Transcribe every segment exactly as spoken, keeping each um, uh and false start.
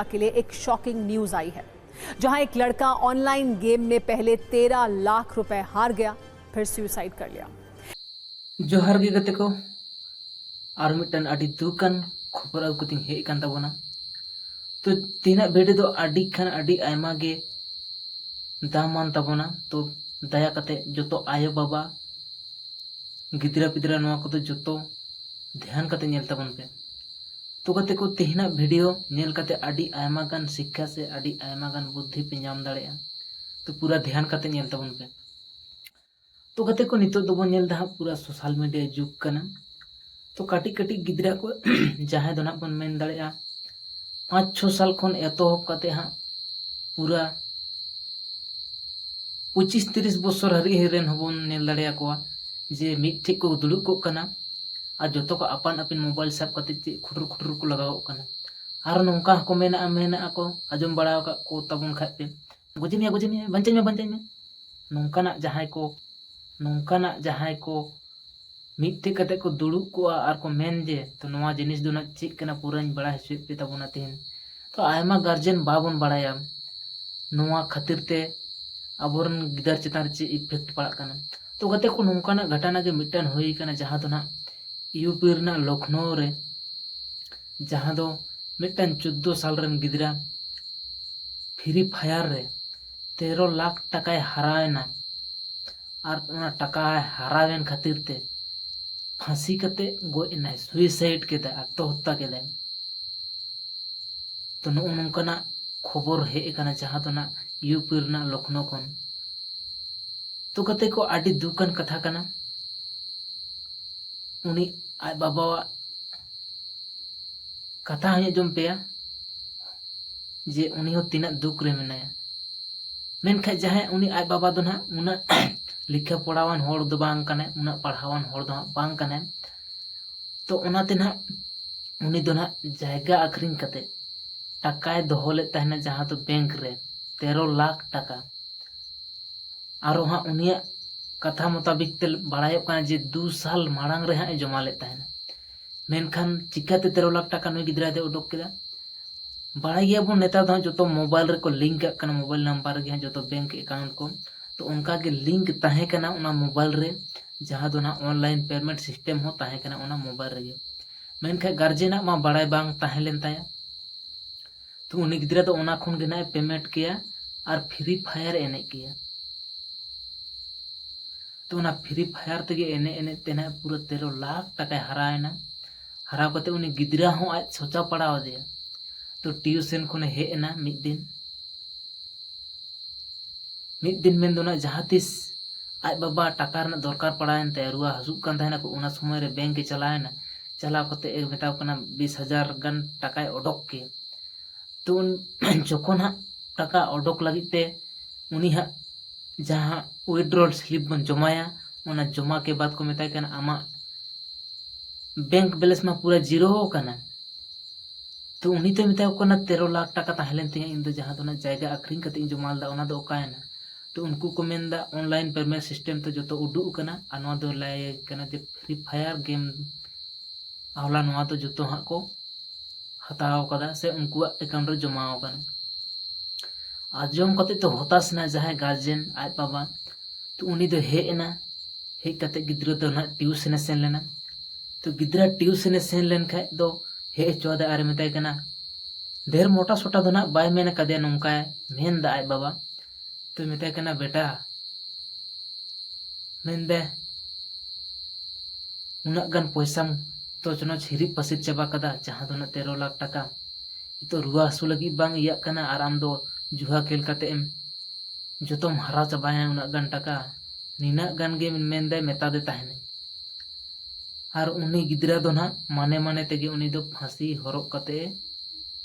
के लिए एक शॉकिंग न्यूज आई है, जहां एक लड़का ऑनलाइन गेम में पहले तेरह लाख रुपए हार गया, फिर सुसाइड कर लिया। ᱡᱚᱦᱟᱨ ᱜᱮ ᱜᱟᱛᱮ ᱠᱚ, ᱟᱨ ᱢᱤᱫᱴᱟᱝ ᱟᱹᱰᱤ ᱫᱩᱠᱟᱱ ᱠᱷᱚᱵᱚᱨ ᱟᱹᱜᱩ ᱠᱟᱛᱮᱧ ᱦᱮᱡ ᱟᱠᱟᱱ ᱛᱟᱵᱚᱱᱟ᱾ ᱛᱚ ᱛᱮᱦᱮᱧᱟᱜ ᱵᱷᱤᱰᱤᱭᱳ ᱫᱚ ᱟᱹᱰᱤ ᱠᱷᱟᱱ ᱟᱹᱰᱤ ᱟᱭᱢᱟ ᱜᱮ ᱫᱟᱢᱟᱱ ᱛᱟᱵᱚᱱᱟ᱾ ᱛᱚ ᱫᱟᱭᱟ ᱠᱟᱛᱮ ᱡᱚᱛᱚ ᱟᱭᱳ ᱵᱟᱵᱟ, ᱜᱤᱫᱽᱨᱟᱹ ᱯᱤᱫᱽᱨᱟᱹ ᱱᱚᱣᱟ ᱠᱚᱫᱚ ᱡᱚᱛᱚ ᱫᱷᱮᱭᱟᱱ ᱠᱟᱛᱮ ᱧᱮᱞ ᱛᱟᱵᱚᱱ ᱯᱮ᱾ ᱛᱚ ᱜᱟᱛᱮ ᱠᱚ, ᱛᱮᱦᱮᱧᱟᱜ ᱵᱷᱤᱰᱤᱭᱳ ᱧᱮᱞ ᱠᱟᱛᱮ ᱟᱹᱰᱤ ᱟᱭᱢᱟ ᱜᱟᱱ ᱥᱤᱠᱠᱷᱟ ᱥᱮ ᱟᱹᱰᱤ ᱟᱭᱢᱟ ᱜᱟᱱ ᱵᱩᱫᱽᱫᱷᱤ ᱯᱮ ᱧᱟᱢ ᱫᱟᱲᱮᱭᱟᱜᱼᱟ᱾ ᱛᱚ ᱯᱩᱨᱟᱹ ᱫᱷᱮᱭᱟᱱ ᱠᱟᱛᱮ ᱧᱮᱞ ᱛᱟᱵᱚᱱ ᱯᱮ᱾ ᱛᱚ ᱜᱟᱛᱮ ᱠᱚ, ᱱᱤᱛᱚᱜ ᱫᱚᱵᱚᱱ ᱧᱮᱞ ᱮᱫᱟ ᱦᱟᱸᱜ ᱯᱩᱨᱟᱹ ᱥᱳᱥᱟᱞ ᱢᱤᱰᱤᱭᱟ ᱡᱩᱜᱽ ᱠᱟᱱᱟ᱾ ᱛᱚ ᱠᱟᱹᱴᱤᱡ ᱠᱟᱹᱴᱤᱡ ᱜᱤᱫᱽᱨᱟᱹ ᱠᱚ ᱡᱟᱦᱟᱸᱭ ᱫᱚ ᱱᱟᱜ ᱵᱚᱱ ᱢᱮᱱ ᱫᱟᱲᱮᱭᱟᱜᱼᱟ ᱯᱟᱸᱪ ᱪᱷᱚ ᱥᱟᱞ ᱠᱷᱚᱱ ᱮᱛᱚᱦᱚᱵ ᱠᱟᱛᱮ ᱦᱟᱸᱜ ᱯᱩᱨᱟᱹ ᱯᱚᱸᱪᱤᱥ ᱛᱤᱨᱤᱥ ᱵᱚᱪᱷᱚᱨ ᱦᱟᱹᱨᱤᱡ ᱨᱮᱱ ᱦᱚᱸᱵᱚᱱ ᱧᱮᱞ ᱫᱟᱲᱮᱭᱟᱠᱚᱣᱟ ᱡᱮ ᱢᱤᱫ ᱴᱷᱮᱡ ᱠᱚ ᱫᱩᱲᱩᱵ ᱠᱚᱜ ᱠᱟᱱᱟ ᱟᱨ ᱡᱚᱛᱚ ᱠᱚ ᱟᱯᱟᱱ ᱟᱹᱯᱤᱱ ᱢᱳᱵᱟᱭᱤᱞ ᱥᱟᱵ ᱠᱟᱛᱮ ᱪᱮᱫ ᱠᱷᱩᱴᱩᱨ ᱠᱷᱩᱴᱩᱨ ᱠᱚ ᱞᱟᱜᱟᱣᱚᱜ ᱠᱟᱱᱟ᱾ ᱟᱨ ᱱᱚᱝᱠᱟ ᱦᱚᱸᱠᱚ ᱢᱮᱱᱟᱜᱼᱟ, ᱢᱮᱱᱟᱜᱼᱟ ᱠᱚ, ᱟᱸᱡᱚᱢ ᱵᱟᱲᱟ ᱟᱠᱟᱫ ᱠᱚ ᱛᱟᱵᱚᱱ ᱠᱷᱟᱡ ᱯᱮ, "ᱜᱚᱡᱮ ᱢᱮᱭᱟ, ᱜᱚᱡᱮ ᱢᱮᱭᱟ, ᱵᱟᱧᱪᱟᱧ ᱢᱮ, ᱵᱟᱧᱪᱟᱧ ᱢᱮ", ᱱᱚᱝᱠᱟᱱᱟᱜ ᱡᱟᱦᱟᱸᱭ ᱠᱚ, ᱱᱚᱝᱠᱟᱱᱟᱜ ᱡᱟᱦᱟᱸᱭ ᱠᱚ ᱢᱤᱫᱴᱷᱮᱡ ᱠᱟᱛᱮ ᱠᱚ ᱫᱩᱲᱩᱵ ᱠᱚᱜᱼᱟ ᱟᱨ ᱠᱚ ᱢᱮᱱ ᱡᱮ, "ᱛᱚ ᱱᱚᱣᱟ ᱡᱤᱱᱤᱥ ᱫᱚ ᱱᱟᱜ ᱪᱮᱫ ᱠᱟᱱᱟ, ᱯᱩᱨᱟᱹᱧ ᱵᱟᱲᱟᱭ ᱦᱚᱪᱚᱭᱮᱫ ᱯᱮ ᱛᱟᱵᱚᱱᱟ ᱛᱮᱦᱮᱧ᱾" ᱛᱚ ᱟᱭᱢᱟ ᱜᱟᱨᱡᱮᱱ ᱵᱟᱵᱚᱱ ᱵᱟᱲᱟᱭᱟ, ᱱᱚᱣᱟ ᱠᱷᱟᱹᱛᱤᱨ ᱛᱮ ᱟᱵᱚᱨᱮᱱ ᱜᱤᱫᱟᱹᱨ ᱪᱮᱛᱟᱱ ᱨᱮ ᱪᱮᱫ ᱤᱯᱷᱮᱠᱴ ᱯᱟᱲᱟᱜ ᱠᱟᱱᱟ᱾ ᱛᱚ ᱜᱟᱛᱮ ᱠᱚ, ᱱᱚᱝᱠᱟᱱᱟᱜ ᱜᱷᱚᱴᱚᱱᱟ ᱜᱮ ᱢᱤᱫᱴᱟᱝ ᱦᱩᱭ ᱠᱟᱱᱟ, ᱡᱟᱦᱟᱸ ᱫᱚ ᱱᱟᱜ ᱤᱭᱩ ᱯᱤ ᱨᱮᱱᱟᱜ ᱞᱚᱠᱷᱱᱳ ᱨᱮ, ᱡᱟᱦᱟᱸ ᱫᱚ ᱢᱤᱫᱴᱟᱝ ᱪᱳᱫᱽᱫᱳ ᱥᱟᱞ ᱨᱮᱱ ᱜᱤᱫᱽᱨᱟᱹ ᱯᱷᱨᱤ ᱯᱷᱟᱭᱟᱨ ᱨᱮ ᱛᱮᱨᱚ ᱞᱟᱠᱷ ᱴᱟᱠᱟᱭ ᱦᱟᱨᱟᱣᱮᱱᱟ᱾ ᱟᱨ ᱚᱱᱟ ᱴᱟᱠᱟ ᱦᱟᱨᱟᱣᱮᱱ ᱠᱷᱟᱹᱛᱤᱨ ᱛᱮ ᱯᱷᱟᱸᱥᱤ ᱠᱟᱛᱮ ᱜᱚᱡ ᱮᱱᱟᱭ, ᱥᱩᱭᱥᱟᱭᱤᱰ ᱠᱮᱫᱟᱭ, ᱟᱛᱢᱚᱦᱚᱛᱛᱟ ᱠᱮᱫᱟᱭ᱾ ᱛᱚ ᱱᱚᱜᱼᱚ ᱱᱚᱝᱠᱟᱱᱟᱜ ᱠᱷᱚᱵᱚᱨ ᱦᱮᱡ ᱟᱠᱟᱱᱟ, ᱡᱟᱦᱟᱸ ᱫᱚ ᱱᱟᱜ ᱤᱭᱩ ᱯᱤ ᱨᱮᱱᱟᱜ ᱞᱚᱠᱷᱱᱳ ᱠᱷᱚᱱ᱾ ᱛᱚ ᱜᱟᱛᱮ ᱠᱚ, ᱟᱹᱰᱤ ᱫᱩᱠᱟᱱ ᱠᱟᱛᱷᱟ ᱠᱟᱱᱟ᱾ ᱩᱱᱤ ᱟᱡ ᱵᱟᱵᱟᱣᱟᱜ ᱠᱟᱛᱷᱟ ᱦᱚᱸᱧ ᱟᱸᱡᱚᱢ ᱯᱮᱭᱟ ᱡᱮ ᱩᱱᱤ ᱦᱚᱸ ᱛᱤᱱᱟᱹᱜ ᱫᱩᱠ ᱨᱮ ᱢᱮᱱᱟᱭᱟ᱾ ᱢᱮᱱᱠᱷᱟᱡ ᱡᱟᱦᱟᱸᱭ ᱩᱱᱤ ᱟᱡ ᱵᱟᱵᱟ ᱫᱚ ᱱᱟᱦᱟᱜ ᱩᱱᱟᱹᱜ ᱞᱮᱠᱷᱟ ᱯᱚᱲᱟᱣᱟᱱ ᱦᱚᱲ ᱫᱚ ᱵᱟᱝ ᱠᱟᱱᱟᱭ, ᱩᱱᱟᱹᱜ ᱯᱟᱲᱦᱟᱣᱟᱱ ᱦᱚᱲ ᱫᱚ ᱦᱟᱸᱜ ᱵᱟᱝ ᱠᱟᱱᱟᱭ᱾ ᱛᱚ ᱚᱱᱟᱛᱮ ᱱᱟᱦᱟᱜ ᱩᱱᱤ ᱫᱚ ᱱᱟᱦᱟᱜ ᱡᱟᱭᱜᱟ ᱟᱹᱠᱷᱨᱤᱧ ᱠᱟᱛᱮ ᱴᱟᱠᱟᱭ ᱫᱚᱦᱚ ᱞᱮᱫ ᱛᱟᱦᱮᱱᱟ, ᱡᱟᱦᱟᱸ ᱫᱚ ᱵᱮᱝᱠ ᱨᱮ ᱛᱮᱨᱚ ᱞᱟᱠᱷ ᱴᱟᱠᱟ᱾ ᱟᱨᱚ ᱦᱟᱸᱜ ᱩᱱᱤᱭᱟᱜ ᱠᱟᱛᱷᱟ ᱢᱚᱛᱟᱵᱤᱠ ᱛᱮ ᱵᱟᱲᱟᱭᱚᱜ ᱠᱟᱱᱟ ᱡᱮ ᱫᱩ ᱥᱟᱞ ᱢᱟᱲᱟᱝ ᱨᱮ ᱦᱟᱸᱜ ᱮ ᱡᱚᱢᱟ ᱞᱮᱫ ᱛᱟᱦᱮᱱᱟ᱾ ᱢᱮᱱᱠᱷᱟᱱ ᱪᱤᱠᱟᱹᱛᱮ ᱛᱮᱨᱚ ᱞᱟᱠᱷ ᱴᱟᱠᱟ ᱱᱩᱭ ᱜᱤᱫᱽᱨᱟᱹ ᱫᱚᱭ ᱩᱰᱩᱠ ᱠᱮᱫᱟ? ᱵᱟᱲᱟᱭ ᱜᱮᱭᱟᱵᱚᱱ, ᱱᱮᱛᱟᱨ ᱫᱚ ᱦᱟᱸᱜ ᱡᱚᱛᱚ ᱢᱳᱵᱟᱭᱤᱞ ᱨᱮᱠᱚ ᱞᱤᱝᱠ ᱠᱟᱜ ᱠᱟᱱᱟ, ᱢᱳᱵᱟᱭᱤᱞ ᱱᱟᱢᱵᱟᱨ ᱨᱮᱜᱮ ᱦᱟᱸᱜ ᱡᱚᱛᱚ ᱵᱮᱝᱠ ᱮᱠᱟᱣᱩᱱᱴ ᱠᱚ᱾ ᱛᱚ ᱚᱱᱠᱟᱜᱮ ᱞᱤᱝᱠ ᱛᱟᱦᱮᱸ ᱠᱟᱱᱟ ᱚᱱᱟ ᱢᱳᱵᱟᱭᱤᱞ ᱨᱮ, ᱡᱟᱦᱟᱸ ᱫᱚ ᱱᱟᱦᱟᱜ ᱚᱱᱞᱟᱭᱤᱱ ᱯᱮᱢᱮᱱᱴ ᱥᱤᱥᱴᱮᱢ ᱦᱚᱸ ᱛᱟᱦᱮᱸ ᱠᱟᱱᱟ ᱚᱱᱟ ᱢᱳᱵᱟᱭᱤᱞ ᱨᱮᱜᱮ᱾ ᱢᱮᱱᱠᱷᱟᱱ ᱜᱟᱨᱡᱮᱱᱟᱜ ᱢᱟ ᱵᱟᱲᱟᱭ ᱵᱟᱝ ᱛᱟᱦᱮᱸ ᱞᱮᱱ ᱛᱟᱭᱟ᱾ ᱛᱚ ᱩᱱᱤ ᱜᱤᱫᱽᱨᱟᱹ ᱫᱚ ᱚᱱᱟ ᱠᱷᱚᱱ ᱜᱮ ᱱᱟᱦᱟᱜ ᱮ ᱯᱮᱢᱮᱱᱴ ᱠᱮᱭᱟ ᱟᱨ ᱯᱷᱨᱤ ᱯᱷᱟᱭᱟᱨ ᱮ ᱮᱱᱮᱡ ᱠᱮᱭᱟ᱾ ᱛᱚ ᱚᱱᱟ ᱯᱷᱨᱤ ᱯᱷᱟᱭᱟᱨ ᱛᱮᱜᱮ ᱮᱱᱮᱡ ᱮᱱᱮᱡ ᱛᱮ ᱱᱟᱦᱟᱜ ᱯᱩᱨᱟᱹ ᱛᱮᱨᱚ ᱞᱟᱠᱷ ᱴᱟᱠᱟᱭ ᱦᱟᱨᱟᱣᱮᱱᱟ᱾ ᱦᱟᱨᱟᱣ ᱠᱟᱛᱮ ᱩᱱᱤ ᱜᱤᱫᱽᱨᱟᱹ ᱦᱚᱸ ᱟᱡ ᱥᱚᱪᱟ ᱯᱟᱲᱟᱣ ᱟᱫᱮᱭᱟ᱾ ᱛᱚ ᱴᱤᱭᱩᱥᱮᱱ ᱠᱷᱚᱱᱮ ᱦᱮᱡ ᱮᱱᱟ ᱢᱤᱫ ᱫᱤᱱ᱾ ᱢᱤᱫ ᱫᱤᱱ ᱢᱮᱱᱫᱚ ᱱᱟᱜ ᱡᱟᱦᱟᱸ ᱛᱤᱥ ᱟᱡ ᱵᱟᱵᱟ ᱴᱟᱠᱟ ᱨᱮᱱᱟᱜ ᱫᱚᱨᱠᱟᱨ ᱯᱟᱲᱟᱣᱮᱱ ᱛᱟᱭᱟ, ᱨᱩᱣᱟᱹ ᱦᱟᱹᱥᱩᱜ ᱠᱟᱱ ᱛᱟᱦᱮᱱᱟᱠᱚ, ᱚᱱᱟ ᱥᱚᱢᱚᱭ ᱨᱮ ᱵᱮᱝᱠ ᱮ ᱪᱟᱞᱟᱣᱮᱱᱟ᱾ ᱪᱟᱞᱟᱣ ᱠᱟᱛᱮ ᱮ ᱢᱮᱛᱟᱣ ᱠᱟᱱᱟ ᱵᱤᱥ ᱦᱟᱡᱟᱨ ᱜᱟᱱ ᱴᱟᱠᱟᱭ ᱚᱰᱚᱠ ᱠᱮᱭᱟ᱾ ᱛᱚ ᱩᱱ ᱡᱚᱠᱷᱚᱱ ᱦᱟᱸᱜ ᱴᱟᱠᱟ ᱚᱰᱚᱠ ᱞᱟᱹᱜᱤᱫ ᱛᱮ ᱩᱱᱤ ᱦᱟᱸᱜ ᱡᱟᱦᱟᱸ ᱩᱭᱤᱰᱨᱚᱞ ᱥᱞᱤᱯ ᱵᱚᱱ ᱡᱚᱢᱟᱭᱟ, ᱚᱱᱟ ᱡᱚᱢᱟ ᱠᱮ ᱵᱟᱫ ᱠᱚ ᱢᱮᱛᱟᱭ ᱠᱟᱱᱟ, "ᱟᱢᱟᱜ ᱵᱮᱝᱠ ᱵᱮᱞᱮᱱᱥ ᱢᱟ ᱯᱩᱨᱟᱹ ᱡᱤᱨᱳ ᱟᱠᱟᱱᱟ᱾" ᱛᱚ ᱩᱱᱤ ᱫᱚᱭ ᱢᱮᱛᱟ ᱠᱚ ᱠᱟᱱᱟ, "ᱛᱮᱨᱚ ᱞᱟᱠᱷ ᱴᱟᱠᱟ ᱛᱟᱦᱮᱸ ᱞᱮᱱ ᱛᱤᱧᱟᱹ, ᱤᱧ ᱫᱚ ᱡᱟᱦᱟᱸ ᱫᱚ ᱚᱱᱟ ᱡᱟᱭᱜᱟ ᱟᱹᱠᱷᱨᱤᱧ ᱠᱟᱛᱮ ᱤᱧ ᱡᱚᱢᱟ ᱞᱮᱫᱟ, ᱚᱱᱟ ᱫᱚ ᱚᱠᱟᱭᱮᱱᱟ?" ᱛᱚ ᱩᱱᱠᱩ ᱠᱚ ᱢᱮᱱᱫᱟ, "ᱚᱱᱞᱟᱭᱤᱱ ᱯᱮᱢᱮᱱᱴ ᱥᱤᱥᱴᱮᱢ ᱛᱮ ᱡᱚᱛᱚ ᱩᱰᱩᱠ ᱟᱠᱟᱱᱟ, ᱟᱨ ᱱᱚᱣᱟ ᱫᱚ ᱞᱟᱹᱭ ᱠᱟᱱᱟ ᱡᱮ ᱯᱷᱨᱤ ᱯᱷᱟᱭᱟᱨ ᱜᱮᱢ ᱟᱦᱞᱟ, ᱱᱚᱣᱟ ᱫᱚ ᱡᱚᱛᱚ ᱦᱟᱸᱜ ᱠᱚ ᱦᱟᱛᱟᱣ ᱠᱟᱫᱟ ᱥᱮ ᱩᱱᱠᱩᱣᱟᱜ ᱮᱠᱟᱣᱩᱱᱴ ᱨᱮ ᱡᱚᱢᱟ ᱟᱠᱟᱱᱟ᱾" ᱟᱸᱡᱚᱢ ᱠᱟᱛᱮ ᱛᱚ ᱦᱚᱛᱟᱥ ᱮᱱᱟ ᱡᱟᱦᱟᱸᱭ ᱜᱟᱨᱡᱮᱱ, ᱟᱡ ᱵᱟᱵᱟ᱾ ᱛᱚ ᱩᱱᱤ ᱫᱚ ᱦᱮᱡ ᱮᱱᱟ, ᱦᱮᱡ ᱠᱟᱛᱮ ᱜᱤᱫᱽᱨᱟᱹ ᱫᱚ ᱱᱟᱦᱟᱜ ᱴᱤᱭᱩᱥᱮᱱᱮ ᱥᱮᱱ ᱞᱮᱱᱟ᱾ ᱛᱚ ᱜᱤᱫᱽᱨᱟᱹ ᱴᱤᱭᱩᱥᱮᱱᱮ ᱥᱮᱱ ᱞᱮᱱ ᱠᱷᱟᱡ ᱫᱚ ᱦᱮᱡ ᱦᱚᱪᱚ ᱟᱫᱮ ᱟᱨᱮ ᱢᱮᱛᱟᱭ ᱠᱟᱱᱟ, ᱰᱷᱮᱨ ᱢᱚᱴᱟ ᱥᱚᱴᱟ ᱫᱚ ᱱᱟᱦᱟᱜ ᱵᱟᱭ ᱢᱮᱱ ᱠᱟᱫᱮᱭᱟ, ᱱᱚᱝᱠᱟᱭ ᱢᱮᱱᱫᱟ ᱟᱡ ᱵᱟᱵᱟ᱾ ᱛᱚ ᱢᱮᱛᱟᱭ ᱠᱟᱱᱟ, ᱵᱮᱴᱟ, ᱢᱮᱱᱫᱟᱭ, ᱩᱱᱟᱹᱜ ᱜᱟᱱ ᱯᱚᱭᱥᱟᱢ ᱛᱚᱪᱱᱚᱪ ᱦᱤᱨᱤᱡ ᱯᱟᱹᱥᱤᱨ ᱪᱟᱵᱟ ᱠᱟᱫᱟ, ᱡᱟᱦᱟᱸ ᱫᱚ ᱩᱱᱟᱹᱜ ᱛᱮᱨᱚ ᱞᱟᱠᱷ ᱴᱟᱠᱟ᱾ ᱱᱤᱛᱚᱜ ᱨᱩᱣᱟᱹ ᱦᱟᱹᱥᱩ ᱞᱟᱹᱜᱤᱫ ᱵᱟᱝ ᱤᱭᱟᱹᱜ ᱠᱟᱱᱟ, ᱟᱨ ᱟᱢ ᱫᱚ ᱡᱩᱦᱟ ᱠᱷᱮᱞ ᱠᱟᱛᱮ ᱮᱢ ᱡᱚᱛᱚᱢ ᱦᱟᱨᱟ ᱪᱟᱵᱟᱭᱟ ᱩᱱᱟᱹᱜ ᱜᱟᱱ ᱴᱟᱠᱟ᱾ ᱱᱤᱱᱟᱹᱜ ᱜᱟᱱ ᱜᱮ ᱢᱮᱱᱫᱟᱭ, ᱢᱮᱛᱟᱫᱮ ᱛᱟᱦᱮᱱᱟᱹᱧ᱾ ᱟᱨ ᱩᱱᱤ ᱜᱤᱫᱽᱨᱟᱹ ᱫᱚ ᱱᱟᱦᱟᱜ ᱢᱟᱱᱮ ᱢᱟᱱᱮ ᱛᱮᱜᱮ ᱩᱱᱤ ᱫᱚ ᱯᱷᱟᱸᱥᱤ ᱦᱚᱨᱚᱜ ᱠᱟᱛᱮ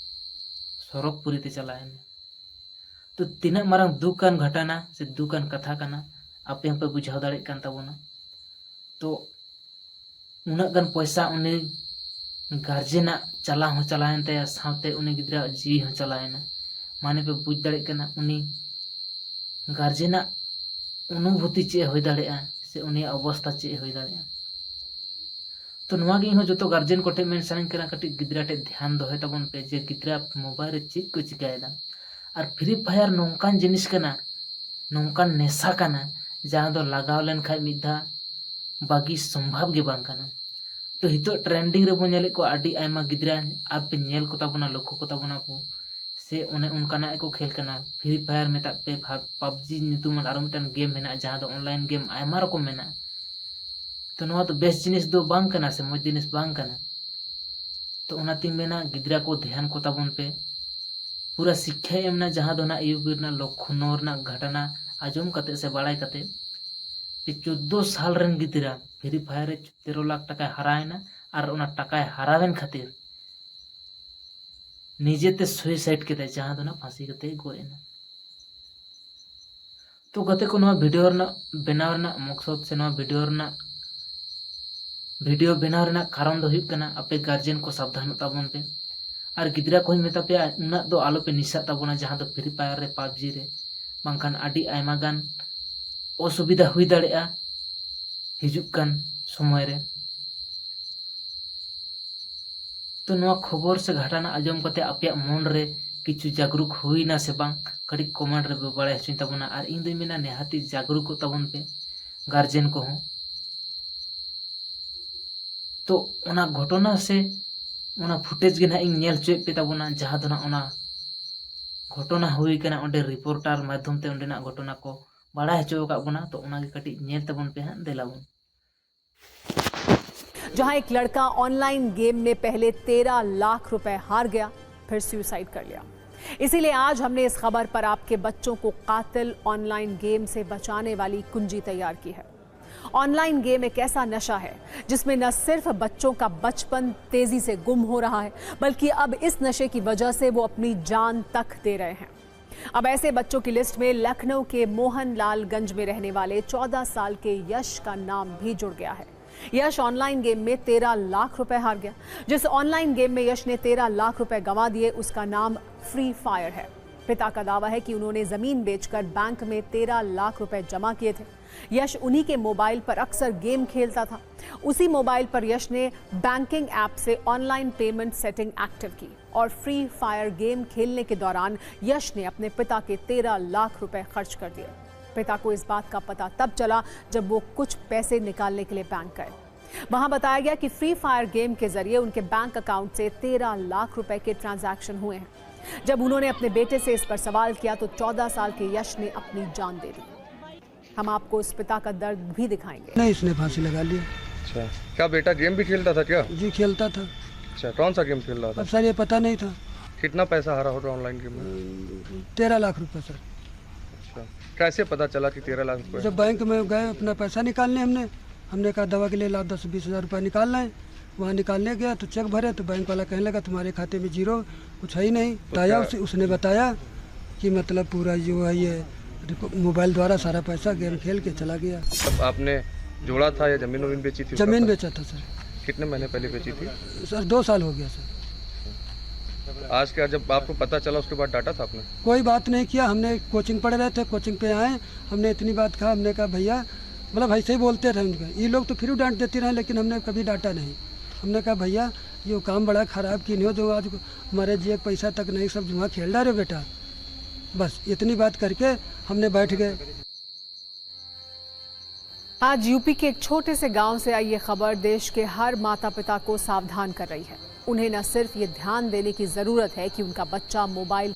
ᱥᱚᱨᱚᱜᱽᱯᱩᱨᱤ ᱛᱮ ᱪᱟᱞᱟᱣᱮᱱᱟ᱾ ᱛᱚ ᱛᱤᱱᱟᱹᱜ ᱢᱟᱨᱟᱝ ᱫᱩᱠ ᱟᱱ ᱜᱷᱚᱴᱚᱱᱟ ᱥᱮ ᱫᱩᱠ ᱟᱱ ᱠᱟᱛᱷᱟ ᱠᱟᱱᱟ, ᱟᱯᱮ ᱦᱚᱸᱯᱮ ᱵᱩᱡᱷᱟᱹᱣ ᱫᱟᱲᱮᱭᱟᱜ ᱠᱟᱱ ᱛᱟᱵᱚᱱᱟ᱾ ᱛᱚ ᱩᱱᱟᱹᱜ ᱜᱟᱱ ᱯᱚᱭᱥᱟ ᱩᱱᱤ ᱜᱟᱨᱡᱮᱱᱟᱜ ᱪᱟᱞᱟᱣ ᱦᱚᱸ ᱪᱟᱞᱟᱣᱮᱱ ᱛᱟᱭᱟ, ᱥᱟᱶᱛᱮ ᱩᱱᱤ ᱜᱤᱫᱽᱨᱟᱹᱣᱟᱜ ᱡᱤᱣᱤ ᱦᱚᱸ ᱪᱟᱞᱟᱣᱮᱱᱟ᱾ ᱢᱟᱱᱮ ᱯᱮ ᱵᱩᱡᱽ ᱫᱟᱲᱮᱭᱟᱜ ᱠᱟᱱᱟ, ᱩᱱᱤ ᱜᱟᱨᱡᱮᱱᱟᱜ ᱚᱱᱩᱵᱷᱩᱛᱤ ᱪᱮᱫ ᱦᱩᱭ ᱫᱟᱲᱮᱭᱟᱜᱼᱟ ᱥᱮ ᱩᱱᱤᱭᱟᱜ ᱚᱵᱚᱥᱛᱟ ᱪᱮᱫ ᱦᱩᱭ ᱫᱟᱲᱮᱭᱟᱜᱼᱟ᱾ ᱛᱚ ᱱᱚᱣᱟ ᱜᱮ ᱤᱧᱦᱚᱸ ᱡᱚᱛᱚ ᱜᱟᱨᱡᱮᱱ ᱠᱚᱴᱷᱮᱱ ᱢᱮᱱ ᱥᱟᱱᱟᱧ ᱠᱟᱱᱟ, ᱠᱟᱹᱴᱤᱡ ᱜᱤᱫᱽᱨᱟᱹ ᱴᱷᱮᱱ ᱫᱷᱮᱭᱟᱱ ᱫᱚᱦᱚᱭ ᱛᱟᱵᱚᱱ ᱯᱮ ᱡᱮ ᱜᱤᱫᱽᱨᱟᱹ ᱢᱳᱵᱟᱭᱤᱞ ᱨᱮ ᱪᱮᱫ ᱠᱚ ᱪᱤᱠᱟᱹᱭᱮᱫᱟ᱾ ᱟᱨ ᱯᱷᱨᱤ ᱯᱷᱟᱭᱟᱨ ᱱᱚᱝᱠᱟᱱ ᱡᱤᱱᱤᱥ ᱠᱟᱱᱟ, ᱱᱚᱝᱠᱟᱱ ᱱᱮᱥᱟ ᱠᱟᱱᱟ, ᱡᱟᱦᱟᱸ ᱫᱚ ᱞᱟᱜᱟᱣ ᱞᱮᱱᱠᱷᱟᱱ ᱢᱤᱫ ᱫᱷᱟᱣ ᱵᱟᱹᱜᱤ ᱥᱚᱢᱵᱷᱟᱵ ᱜᱮ ᱵᱟᱝ ᱠᱟᱱᱟ᱾ ᱛᱚ ᱱᱤᱛᱚᱜ ᱴᱨᱮᱱᱰᱤᱝ ᱨᱮᱵᱚᱱ ᱧᱮᱞᱮᱫ ᱠᱚᱣᱟ ᱟᱹᱰᱤ ᱟᱭᱢᱟ ᱜᱤᱫᱽᱨᱟᱹ, ᱟᱯᱮ ᱧᱮᱞ ᱠᱚᱛᱟ ᱵᱚᱱᱟ, ᱞᱚᱠᱠᱷᱚ ᱠᱚᱛᱟ ᱵᱚᱱᱟ ᱠᱚ, ᱥᱮ ᱚᱱᱮ ᱚᱱᱠᱟᱱᱟᱜ ᱜᱮᱠᱚ ᱠᱷᱮᱞ ᱠᱟᱱᱟ᱾ ᱯᱷᱨᱤ ᱯᱷᱟᱭᱟᱨ ᱢᱮᱛᱟᱜ ᱯᱮ, ᱯᱟᱵᱡᱤ ᱧᱩᱛᱩᱢᱟᱱ ᱟᱨᱚ ᱢᱤᱫᱴᱟᱝ ᱜᱮᱢ ᱢᱮᱱᱟᱜᱼᱟ, ᱡᱟᱦᱟᱸ ᱫᱚ ᱚᱱᱞᱟᱭᱤᱱ ᱜᱮᱢ ᱟᱭᱢᱟ ᱨᱚᱠᱚᱢ ᱢᱮᱱᱟᱜᱼᱟ᱾ ᱛᱚ ᱱᱚᱣᱟ ᱫᱚ ᱵᱮᱥ ᱡᱤᱱᱤᱥ ᱫᱚ ᱵᱟᱝ ᱠᱟᱱᱟ ᱥᱮ ᱢᱚᱡᱽ ᱡᱤᱱᱤᱥ ᱵᱟᱝ ᱠᱟᱱᱟ᱾ ᱛᱚ ᱚᱱᱟᱛᱤᱧ ᱢᱮᱱᱟ, ᱜᱤᱫᱽᱨᱟᱹ ᱠᱚ ᱫᱷᱮᱭᱟᱱ ᱠᱚ ᱛᱟᱵᱚᱱ ᱯᱮ᱾ ᱯᱩᱨᱟᱹ ᱥᱤᱠᱠᱷᱟᱭ ᱮᱢ ᱮᱱᱟ, ᱡᱟᱦᱟᱸ ᱫᱚ ᱱᱟᱜ ᱤᱭᱩᱯᱤ ᱨᱮᱱᱟᱜ ᱞᱚᱠᱠᱷᱱᱳ ᱨᱮᱱᱟᱜ ᱜᱷᱚᱴᱚᱱᱟ ᱟᱸᱡᱚᱢ ᱠᱟᱛᱮ ᱥᱮ ᱵᱟᱲᱟᱭ ᱠᱟᱛᱮ, ᱡᱮ ᱪᱳᱫᱽᱫᱳ ᱥᱟᱞ ᱨᱮᱱ ᱜᱤᱫᱽᱨᱟᱹ ᱯᱷᱨᱤ ᱯᱷᱟᱭᱟᱨ ᱨᱮ ᱛᱮᱨᱚ ᱞᱟᱠᱷ ᱴᱟᱠᱟᱭ ᱦᱟᱨᱟᱭᱮᱱᱟ, ᱟᱨ ᱚᱱᱟ ᱴᱟᱠᱟᱭ ᱦᱟᱨᱟᱣᱮᱱ ᱠᱷᱟᱹᱛᱤᱨ ᱱᱤᱡᱮᱛᱮ ᱥᱩᱭᱥᱟᱭᱤᱰ ᱠᱮᱫᱟᱭ, ᱡᱟᱦᱟᱸ ᱫᱚ ᱱᱟᱜ ᱯᱷᱟᱸᱥᱤ ᱠᱟᱛᱮ ᱜᱚᱡ ᱮᱱᱟ᱾ ᱛᱚ ᱜᱟᱛᱮ ᱠᱚ, ᱱᱚᱣᱟ ᱵᱷᱤᱰᱤᱭᱳ ᱨᱮᱱᱟᱜ ᱵᱮᱱᱟᱣ ᱨᱮᱱᱟᱜ ᱢᱚᱠᱥᱚᱫ ᱥᱮ ᱱᱚᱣᱟ ᱵᱷᱤᱰᱤᱭᱳ ᱨᱮᱱᱟᱜ, ᱵᱷᱤᱰᱤᱭᱳ ᱵᱮᱱᱟᱣ ᱨᱮᱱᱟᱜ ᱠᱟᱨᱚᱱ ᱫᱚ ᱦᱩᱭᱩᱜ ᱠᱟᱱᱟ, ᱟᱯᱮ ᱜᱟᱨᱡᱮᱱ ᱠᱚ ᱥᱟᱵᱫᱷᱟᱱᱚᱜ ᱛᱟᱵᱚᱱ ᱯᱮ᱾ ᱟᱨ ᱜᱤᱫᱽᱨᱟᱹ ᱠᱚᱦᱚᱸᱧ ᱢᱮᱛᱟ ᱯᱮᱭᱟ, ᱩᱱᱟᱹᱜ ᱫᱚ ᱟᱞᱚᱯᱮ ᱱᱤᱥᱟᱜ ᱛᱟᱵᱚᱱᱟ, ᱡᱟᱦᱟᱸ ᱫᱚ ᱯᱷᱨᱤ ᱯᱷᱟᱭᱟᱨ ᱨᱮ, ᱯᱟᱵᱡᱤ ᱨᱮ, ᱵᱟᱝᱠᱷᱟᱱ ᱟᱹᱰᱤ ᱟᱭᱢᱟ ᱜᱟᱱ ᱚᱥᱩᱵᱤᱫᱷᱟ ᱦᱩᱭ ᱫᱟᱲᱮᱭᱟᱜᱼᱟ ᱦᱤᱡᱩᱜ ᱠᱟᱱ ᱥᱚᱢᱚᱭ ᱨᱮ᱾ ᱛᱚ ᱱᱚᱣᱟ ᱠᱷᱚᱵᱚᱨ ᱥᱮ ᱜᱷᱟᱴᱟᱱᱟ ᱟᱸᱡᱚᱢ ᱠᱟᱛᱮ ᱟᱯᱮᱭᱟᱜ ᱢᱚᱱ ᱨᱮ ᱠᱤᱪᱷᱩ ᱡᱟᱜᱽᱨᱩᱠ ᱦᱩᱭᱱᱟ ᱥᱮ ᱵᱟᱝ, ᱠᱟᱹᱴᱤᱡ ᱠᱚᱢᱮᱱᱴ ᱨᱮ ᱵᱟᱲᱟᱭ ᱦᱚᱪᱚᱧ ᱛᱟᱵᱚᱱᱟ᱾ ᱟᱨ ᱤᱧ ᱫᱩᱧ ᱢᱮᱱᱟ, ᱱᱤᱦᱟᱹᱛᱤ ᱡᱟᱜᱽᱨᱩᱠᱚᱜ ᱛᱟᱵᱚᱱ ᱯᱮ ᱜᱟᱨᱡᱮᱱ ᱠᱚᱦᱚᱸ᱾ ᱛᱚ ᱚᱱᱟ ᱜᱷᱚᱴᱚᱱᱟ ᱥᱮ ᱚᱱᱟ ᱯᱷᱩᱴᱮᱡᱽ ᱜᱮ ᱱᱟᱦᱟᱜ ᱤᱧ ᱧᱮᱞ ᱦᱚᱪᱚᱭᱮᱫ ᱯᱮ ᱛᱟᱵᱚᱱᱟ, ᱡᱟᱦᱟᱸ ᱫᱚ ᱱᱟᱦᱟᱜ ᱚᱱᱟ ᱜᱷᱚᱴᱚᱱᱟ ᱦᱩᱭ ᱠᱟᱱᱟ, ᱚᱸᱰᱮ ᱨᱤᱯᱳᱨᱴᱟᱨ ᱢᱟᱫᱽᱫᱷᱚᱢ ᱛᱮ ᱚᱸᱰᱮᱱᱟᱜ ᱜᱷᱚᱴᱚᱱᱟ ᱠᱚ ᱵᱟᱲᱟᱭ ᱦᱚᱪᱚ ᱟᱠᱟᱫ ᱵᱚᱱᱟ᱾ ᱛᱚ ᱚᱱᱟᱜᱮ ᱠᱟᱹᱴᱤᱡ ᱧᱮᱞ ᱛᱟᱵᱚᱱ ᱯᱮ ᱦᱟᱸᱜ, ᱫᱮᱞᱟ ᱵᱚᱱ᱾ जहां एक लड़का ऑनलाइन गेम में पहले तेरह लाख रुपए हार गया, फिर सुसाइड कर लिया। इसीलिए आज हमने इस खबर पर आपके बच्चों को कातिल ऑनलाइन गेम से बचाने वाली कुंजी तैयार की है। ऑनलाइन गेम एक ऐसा नशा है जिसमें न सिर्फ बच्चों का बचपन तेजी से गुम हो रहा है, बल्कि अब इस नशे की वजह से वो अपनी जान तक दे रहे हैं। अब ऐसे बच्चों की लिस्ट में लखनऊ के मोहनलालगंज में रहने वाले चौदह साल के यश का नाम भी जुड़ गया है। यश ऑनलाइन गेम में तेरह लाख रुपए हार गया। जिस ऑनलाइन गेम में यश ने तेरह लाख रुपए गंवा दिए, उसका नाम फ्री फायर है। पिता का दावा है कि उन्होंने जमीन बेचकर बैंक में तेरह लाख रुपए जमा किए थे। यश उन्हीं के मोबाइल पर अक्सर गेम खेलता था। उसी मोबाइल पर यश ने बैंकिंग ऐप से ऑनलाइन पेमेंट सेटिंग एक्टिव की और फ्री फायर गेम खेलने के दौरान यश ने अपने पिता के तेरह लाख रुपए खर्च कर दिए। पिता को इस बात का पता तब चला, जब वो कुछ पैसे निकालने के लिए बैंक गए। वहां बताया गया कि फ्री फायर गेम के जरिए उनके बैंक अकाउंट से तेरह लाख रुपए के ट्रांजैक्शन हुए हैं। जब उन्होंने अपने बेटे से इस पर सवाल किया, तो चौदह साल के यश ने अपनी जान दे दी। हम आपको उस पिता का दर्द भी दिखाएंगे। नहीं, इसने फांसी लगा ली। अच्छा, क्या बेटा गेम भी खेलता था क्या? जी, खेलता था। अच्छा, कौन सा गेम खेल रहा था? अब सर, ये पता नहीं था। कितना पैसा हारा होगा ऑनलाइन गेम में? तेरह लाख रुपए सर। अच्छा, कैसे पता चला कि तेरह लाख रुपए? जब बैंक में गए, अपना पैसा निकालने हमने, हमने कहा, "दवा के लिए लाओ, दस बीस हज़ार रुपये निकाल लाएं।" वहाँ निकालने गया तो चेक भरे, तो बैंक वाला कहने लगा, "तुम्हारे खाते में जीरो, कुछ है ही नहीं।" बताया क्या- उसे, उसने बताया कि मतलब पूरा जो है ये रिको- मोबाइल द्वारा सारा पैसा गेम खेल के चला गया। तब आपने जोड़ा था या जमीन वमीन बेची थी? जमीन उसका बेचा था सर। कितने महीने पहले बेची थी? सर, दो साल हो गया सर। आज क्या, जब आपको पता चला, उसके बाद डांटा था आपने? कोई बात नहीं किया। हमने कोचिंग पढ़ रहे थे, कोचिंग पे आए, हमने इतनी बात कहा, हमने कहा, "भैया," मतलब ऐसे ही बोलते रहे उनके, ये लोग तो फिर भी डांट देते रहे, लेकिन हमने कभी डांटा नहीं। हमने कहा, "भैया, ये काम बड़ा खराब की नहीं हो, जो आज हमारे जी एक पैसा तक नहीं, सब जुआ खेल रहा रे बेटा।" बस इतनी बात करके हमने बैठ गए। आज यूपी के एक छोटे से गांव से आई ये खबर देश के हर माता पिता को सावधान कर रही है। उन्हें न सिर्फ ये ध्यान देने की जरूरत है कि उनका बच्चा मोबाइल